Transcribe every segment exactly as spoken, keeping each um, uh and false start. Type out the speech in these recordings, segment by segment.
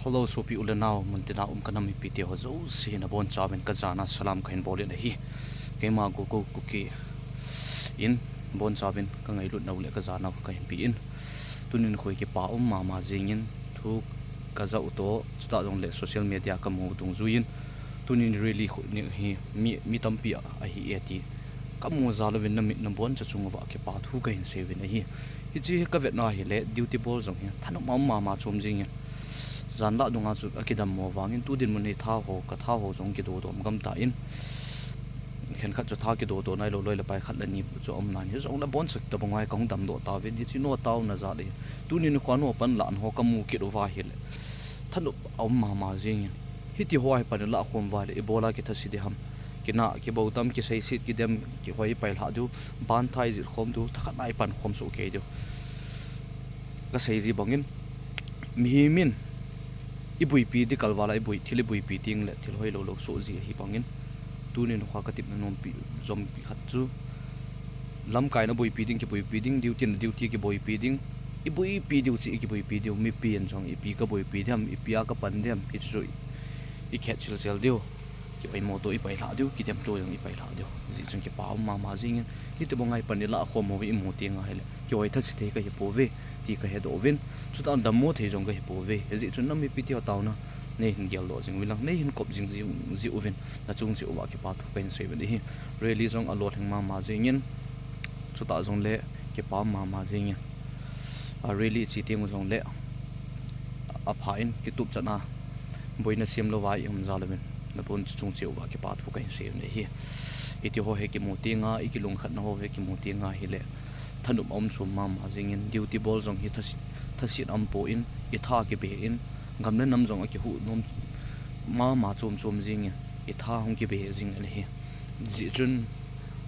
Hello, sopi u le nau, muntina um ka nam mipite ho jouse nabonchauvin kajana salam kahin bolin ahi. Keima Gogo Kuki in bonchauvin kangailutnau le kajana kahin pe in. Tunin kho hi kipa um mama jingin thu kajah u toh, chutah jongle social media kamu dungjuiyin, tunin rally kho ni hi mi, mi tampi a, ahi e ti kamu jal uvin namit naboncha chung uva kipa thu kahin seiuvin ahi. Hiche hi kavetna hile duty bol jong hi thanop a um mama chom jingin. Jan lah dunga chu akidammo vangin tu dinmun hi tha ho, katha ho jong kidodoh gamtan. Khenkhat chu tha kidodoh nailou, loi le pai khat le ni chu aum nan, hijongle boncha tobang uva kahung damdoh tauvin, hiche notna taona jal ahi. Tunin kho a nopan lah ho kamu kit uva hile thanop a um mama jingin. Hiti ho hi pan ilah khom uva le ibola kithase ding ham, kina kibou tam, kiseiset kidem, kihoi ipailhah diu, bantha ijih khom diu, thakhat a ipan khom soh kei diu. Kasei ji bangin, mihem in iboipi ding kalval a iboi, thil iboipi tengle thil hoilou lou soh ji ahi bangin, tunin kho a katepna nompi jompi khat chu lamkai na boipi ding, kiboipi ding, duty na duty kiboipi ding, iboipi diu cheh, ikiboipi diu, mipi in jong ipi kaboipi ding ham, ipi a kapan ding ham, hichu ikhetchil chel diu, kioimo toh ipailhah diu, kidem toh jong ipailhah diu. Hijeh chun kipa um mama jingin, hitobang a hi pan ilah khom uva imu tenga hile kihoi thase thei kahipouve ti kahedoh uvin, chutah dammo thei jong kahipouve. Hijeh chun nam mipite ho taona neihin geldoh jing uvin lang, neihin kop jing ji, ji uvin, nachung cheh uva kipa thu kahin seiuvin ahi. Rally jong alolhing mama jingin, chutah jongle kipa um mama jingin, a rally che teng u jongle apha in kitup chan a boina sem louva ium jal uvin, naboncha chung cheh uva kipa thu kahin seiuvin ahi. Hiti ho hi kimu tenga, ikilungkhatna ho hi kimu tenga hile thanop a um chom mama jingin, duty bol jong hi thase, thaset aumpoi, itha kibe in, gam le nam jong akihuh nom mama chom chom jingin, itha hung kibe jing ahi. Hijeh chun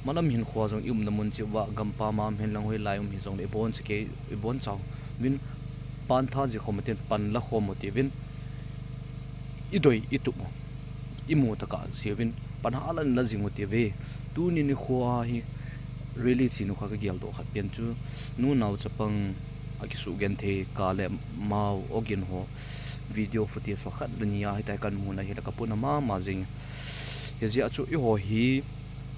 malam hinkho a jong iumna mun cheh uva, gampam a um hen lang, hoilai um hijongle iboncha kei, ibonchauvin, bantha jih khom utin, pan la khom utiuvin, idoi itup u imu tokah seuvin, pan halan la jing utiuve. Tuni nikho a hi rally chenu kha kageldoh khat pen chu, nunao chapang akisuh genthei, ka le mao ogin ho video footage ho khat le ni a hitia kamu na hile kapuna mama jing. Hijeh a chu eiho hi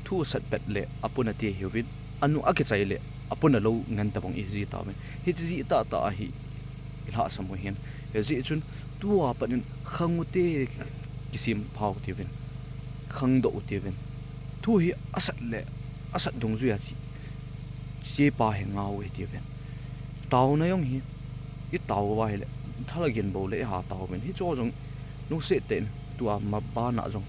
thu asat pet le apuna te hiuvin, anu akichai le apuna lou ngen tabang iji tauvin. Hiche jeh tahtah ahi ilhahsam u hin. Hijeh chun tua pat in khang ute, kisem pha utiuvin, khangdoh utiuvin. Thu hi asat le asat dungjui a che, chepa hi ngah u hitiuvin. Taona jong hi itao uva hile, thalagin bou le ihatao uvin. Hicheho jong nuisat tah in tua ma bana jong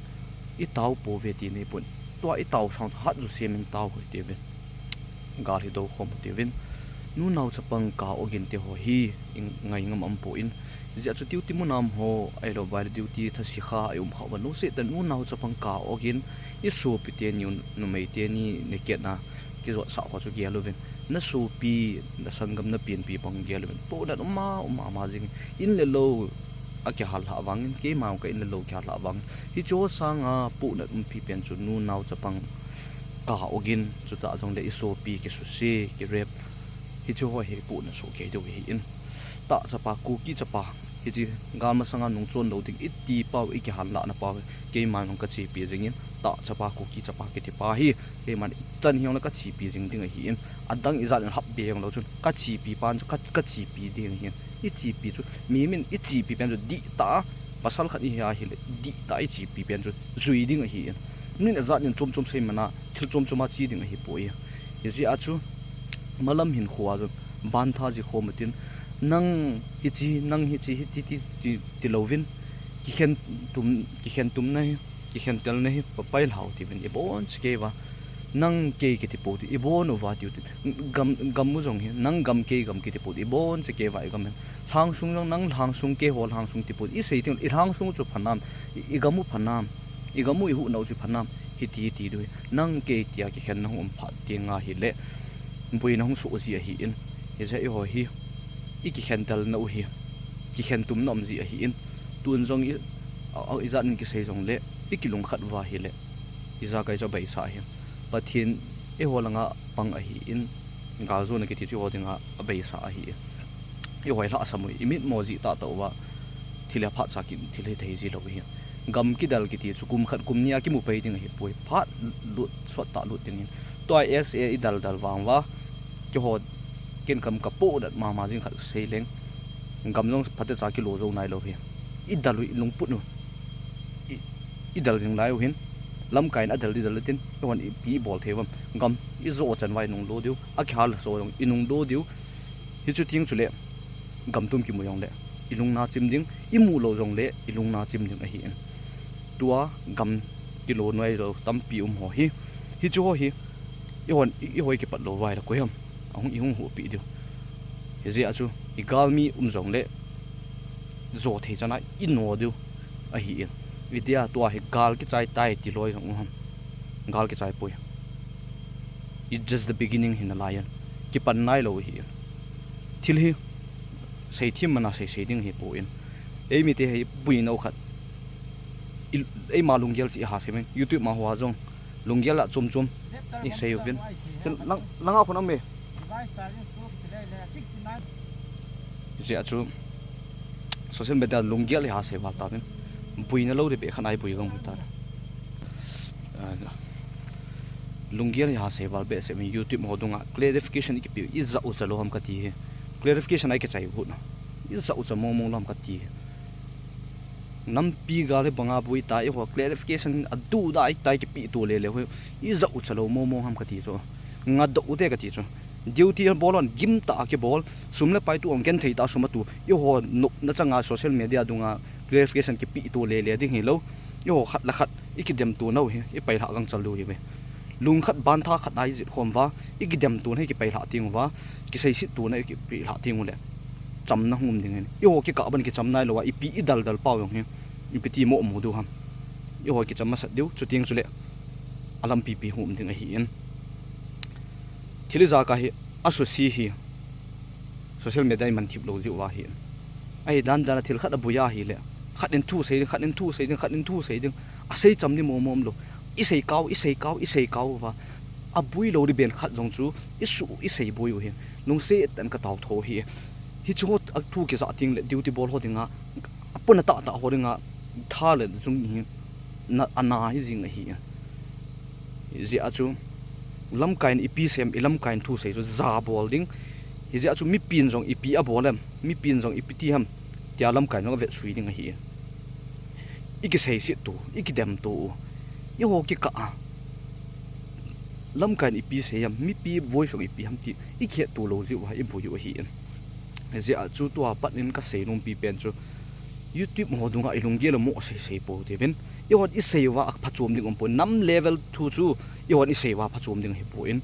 itao pouve ti neipon. Tua itao sang chu hatjo sem in tao u hitiuvin. Gal hi doukhom utiuvin. Nunao chapang ka ogin teho hi ingai ngam aumpon. Hijeh a chu duty mun a um ho, ahilou vale duty thase kha a ium khah uva, nuisat tah in nunao chapang ka ogin, isopi teni, numei teni naketna kijotsah ho chu gel uvin. Nasopi, nasanggam, napenpi bang gel uvin. Pohnat um a um mama jing. In le lou akihal lhah vangin, keima jong ka in le lou kihal lhah vangin, hicheho sanga pohnat umpi pen chu nunao chapang ka ogin, chutah jongle isopi kisuse, ki rape, hicheho hi pohnat soh kei diu ahin. Tah chapa, Kuki chapa, hiche gal masanga nungchon lou ding iti pau, ikihal lahna pau hi keima jong kachepi jingin, tah chapa, Kuki chapa kiti pa hi keiman ichan hijongle kachepi jing ding ahin. Adang ijat in hap be jongleu chun kachepi pan chu ka, kachepi ding ahin. Ichepi chu, mihem in ichepi pen chu dihtah a, pasal khat ihi a hile dihtah a ichepi pen chu jui ding ahin. Min ajat in chomchom sei man a, thil chomchom a che ding ahipoi. Hijeh a chu malam hinkho a chu bantha jih khom utin, nang hiche, nang hiche, hiti ti, ti, tilouvin, kikhen tum, kikhen tumna hi, kikhentelna hi papai lhau tiuvin, iboncha kei uva nang kei kiti pou tin, ibon uva tiu tin. Gam, gam u jong hi nang gam kei gam kiti pou tin, iboncha kei uva igam hin. Lhangsung jong nang lhangsung keiho lhangsung ti pou tin, isei teng ilhangsung u chu phanam, i, igam u phanam, igam u ihuhna u chu phanam, hiti ti diu hi. Nang kei tia kikhenna hung um phat tenga hile boina hung soh ji ahin. Hijeh a eiho hi ikikhentelna u hi kikhen tumna um ji ahin. Tun jong i, a, a, ijat in kisei jongle ikilungkhat uva hile ijakai chu abeisa ahi. Pathen eiho langa pang ahin, galjona kiti chu eiho dinga abeisa ahi. Eiho hi lhahsam u, imitmo jeh tahtah uva thil a phat cha ki thil hi thei ji lou hi. Gam kidal kiti chu kum khat kum ni a kimu pai ding ahi poi. Phat lut, sot ta lut ding hin. Tua S A i dal dal vang va, keiho ken kam ka poh dat mama jing khat sei leng. Gam jong phatecha kilo jou nai lou hi. I dal u, i lungput u. I, i dal jing lai u hin. Lamkai in a dal di dal tin, i hon ipi i bol thei uvam. Gam i jo chan vai nung lo diu. A kihal so jong i nung lo diu. Hichu ting chule, gam tum kimu jong le, i lungna chim ding, i mu lou jong le, i lungna chim ding ahi in. Tua gam kilo nuai lou tampi um ho hi. Hichu ho hi, i hon, i, i hoi kipat lou vai la koi ham. Ahung i hung hupi diu. Hijeh a chu, i galmi um jong le, jo thei chana i no diu ahi in. I dia tua hi gal kichai tai ti loi jong um ham. Gal kichai poi. It's just the beginning hi nalai in. Kipan nai lou hi in. Thil hi, sei thim mana sei sei ding hi poi in. Ei mite hi bui nau khat. I, ei ma lunggel chi ha se men. YouTube ma hua jong. Lunggel a chom chom. I sei u vin. Chen lang, lang a khun am me. Hijeh a chu social media lunggel hi ha sei val ta vin. Buina lou de be khan ai bui gam ta. Ah, lunggel hi ha sei val be se min YouTube ho dunga clarification i kipi i ja u cha lou ham kati hi. Clarification ai kichai u na. I ja u cha mong mong lou ham kati hi. Nampi gal hi banga bui ta i ho clarification a du da i tai kipi tu le le ho. I ja u cha lou mong mong ham kati chu. Nga do u te kati chu. Duty bol hon gim ta a kibol, sum le pai tu ong ken thei ta sum a tu, i ho nopna changa social media dunga clarification kipi tu le le ding hi lou, i ho khat le khat, i kidem tu nau hi, i pai lha gang chal du hi ve. Lung khat ban tha khat ai jit khom va, i kidem tu na hi kipai lha ting va, kisei sit tu na i kipi lha ting u le. Chamna hum ding hin. I ho kikah ban kicham nai lou a, ipi i dal dal pau jong hi, ipi ti mo mu du ham. I ho kicham masat diu, chuting chule, a lampi pi hum ding ahi in. Thil i jaka hi, a susi hi, social media i man thip lou jiu va hi. Ahi dan dan a thil khat a bui a hi le, khat in thu sei ding, khat in thu sei ding, khat in thu sei ding. A sei cham ni mo mo um lou. I sei kau, i sei kau, i sei kau va. A bui lou di ben khat jong chu, i su, i sei bui u hi. Lungset tan ka tau tho hi. Hichu ho a thu kija ting le, duty bol ho dinga, a puna ta ta ho dinga, tha le jung hi, na, a na hi jing ahi. Hijeh a chu, lamkai in ipi sem, i lamkai in thu sei chu ja bol ding. Hijeh a chu, mipin jong ipi a bol em, mipin jong ipi ti ham, tia lamkai in jong a vet sui ding ahi. I kisei sit tu, i kidem tu u. I ho kikah a. Lamkai in ipi sei ham, mipi voice jong ipi ham ti, i kihet tu lou jiu va, i bui u ahi in. Hijeh a chu tua pat in ka sei nompi pen chu, YouTube ho dunga i lunggel a mo sei sei po ti vin. I hon i sei uva a phachom ding um po. Nam level thu chu i hon i sei uva phachom ding hi po in.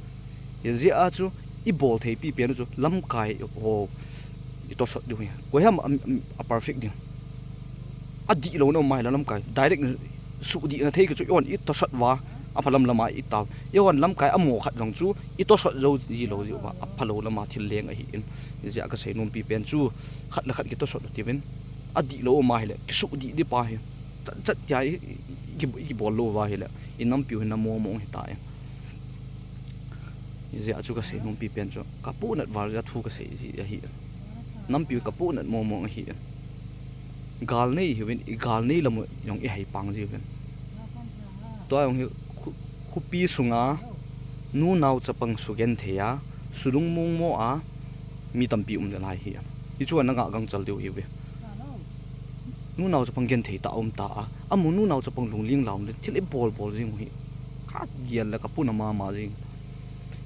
Hijeh a chu i bol thei pi pen chu lamkai ho i tosot diu hi. Koi ham a, a, a perfect ding. A dih lou na um mai la lamkai. Direct su dih na thei ki chu i hon i tosot uva. A phalam lama i tau. I hon lamkai a mo khat jong chu i tosot jou ji lou ji uva. A phalou lama thil leng ahi in. Hijeh a ka sei nompi pen chu khat le khat ki tosot u ti vin. A dih lou um a hi le, ki su dih di pa hi. Chat chat tia i, i, i, i bol lou va hi le. I nampiu hi na mo mo hi ta e. Hijeh a chu ka sei nompi pen chu. Ka pu nat val ja thu ka sei ji ahi. Nampiu ka pu nat mo mo ahi. Gal nei hi vin, i gal nei lam jong i hai pang ji vin. Tua jong hi khu, khupi sunga, nu nau chapang su gen thei a, su lung mong mo a, mi tampi um le lai hi. Hi chu na ngah gang chal diu hi ve. Nu nau chapang gen thei ta um ta a. Amu nu nau chapang lungling lam le thil i bol bol jing hi. Ka gial le ka puna mama jing.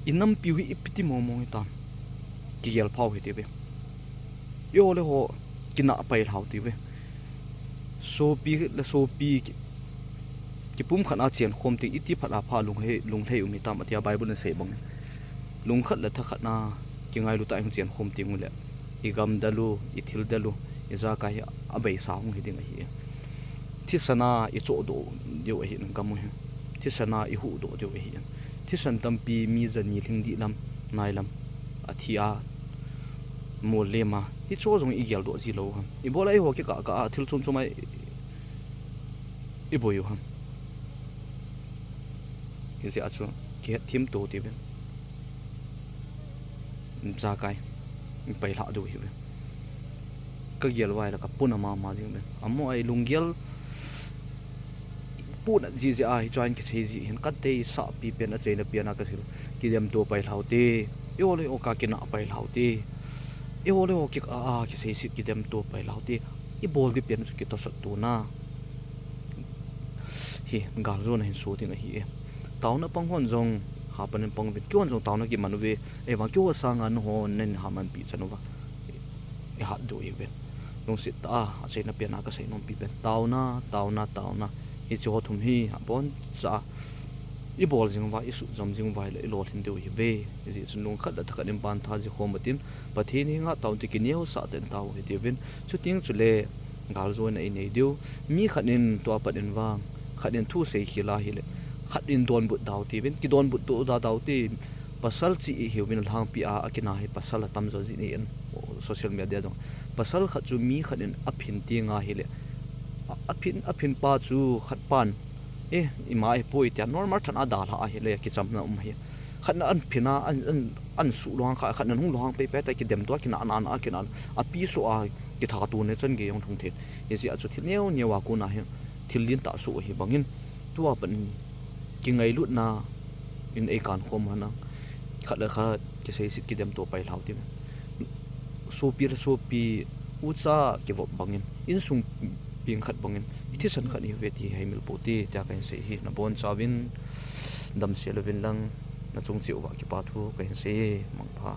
I nampiu hi i piti mo mo hi ta. Ki gial phau hi ti ve. Yo le ho kina pai hlau ti ve. Sopi le sopi ki, kipum khat a chen khom ting, iti phat a pha lung hei, lung hei um hi tam atia Bible in sei bang. Lung khat le tha khat na kingailu ta hung chen khom ting u le. I gam dalu, i thil dalu, i jakai hi a beisa hung hi ding ahi. Thisana i choh doh diu ahi gam u hi. Thisana i huh doh diu ahi. Thisan tampi mi jani lhing dih lam, nai lam, a thi a, mol lem a. Hi cho jong i gial doh ji lou ham. I bol a i ho kikah kah a thil chom chom a i, i boi u ham. Hijeh a chu kihet thim to ti ve. Jakai. I pai hlah diu hi ve. Ka gel vai la ka puna mama jing ben. Amo ai lunggel puna ji ji a hi chuan kisei ji hin ka tei sa pi pen a cheina pian a ka sil. Kidem to pai hlau te. I ole o ka kina pai hlau te. I ole o ki a, a kisei sit kidem to pai hlau te. I bol di pian chu ki to sot tu na. Hi gal zo na hin so ding a hi e. Tauna pang hon zong ha panin pang vin. Ki hon zong tauna ki man uve. E vang ki ho sanga nu ho nen ha man pi chan uva. I hat do i ven. Lungsit ta a, a cheina pian a ka sei nom pi ven. Tauna, tauna, tauna. Hi chu ho thum hi, a bon cha. I bol jing uva, i su zom jing uva, le i lo thin do i ve. I ji chun lung khat la tha khat in ban tha ji khom batin. Pathin hi nga taun ti ki neo sa ten tau hi ti vin. Chu ting chu le, gal zo na i nei diu. Mi khat in tua pat in vang. Khat in thu sei khi la hi le. Khat in don but dau ti vin. Ki don but do da dau ti. Pasal chi i hiu vin lang pi a, a kina hi pasal a tam zo ji ni in. Social media dong. Pasal khat chu mi khat in a phin ti nga hi le. A, a phin, a phin pa chu khat pan. E, i ma e poi tia normal than a da la a hi le ki cham na um hi. Khat na an phin a, an, an, an su lo hang kha, khat na hung lo hang pe pe ta ki dem to a kina an, an a kina an. A pi so a ki tha tu ne chan ge yong thung the. Hi ji a chu thil neo neo a ku na hi. Thil lin ta su hi bangin. Tua pan ki ngailut na in ei kan khom hana. Khat le khat kisei sit kidem to pai hlau ti. Sopi le sopi ucha kivop bangin, insung ping khat bangin, i thisan khat i ve ti hei mil po ti, tia ka hin sei hi, na bon chauvin, dam sia lovin lang, na chung chiu va kipa thu ka hin sei hi, mangpha.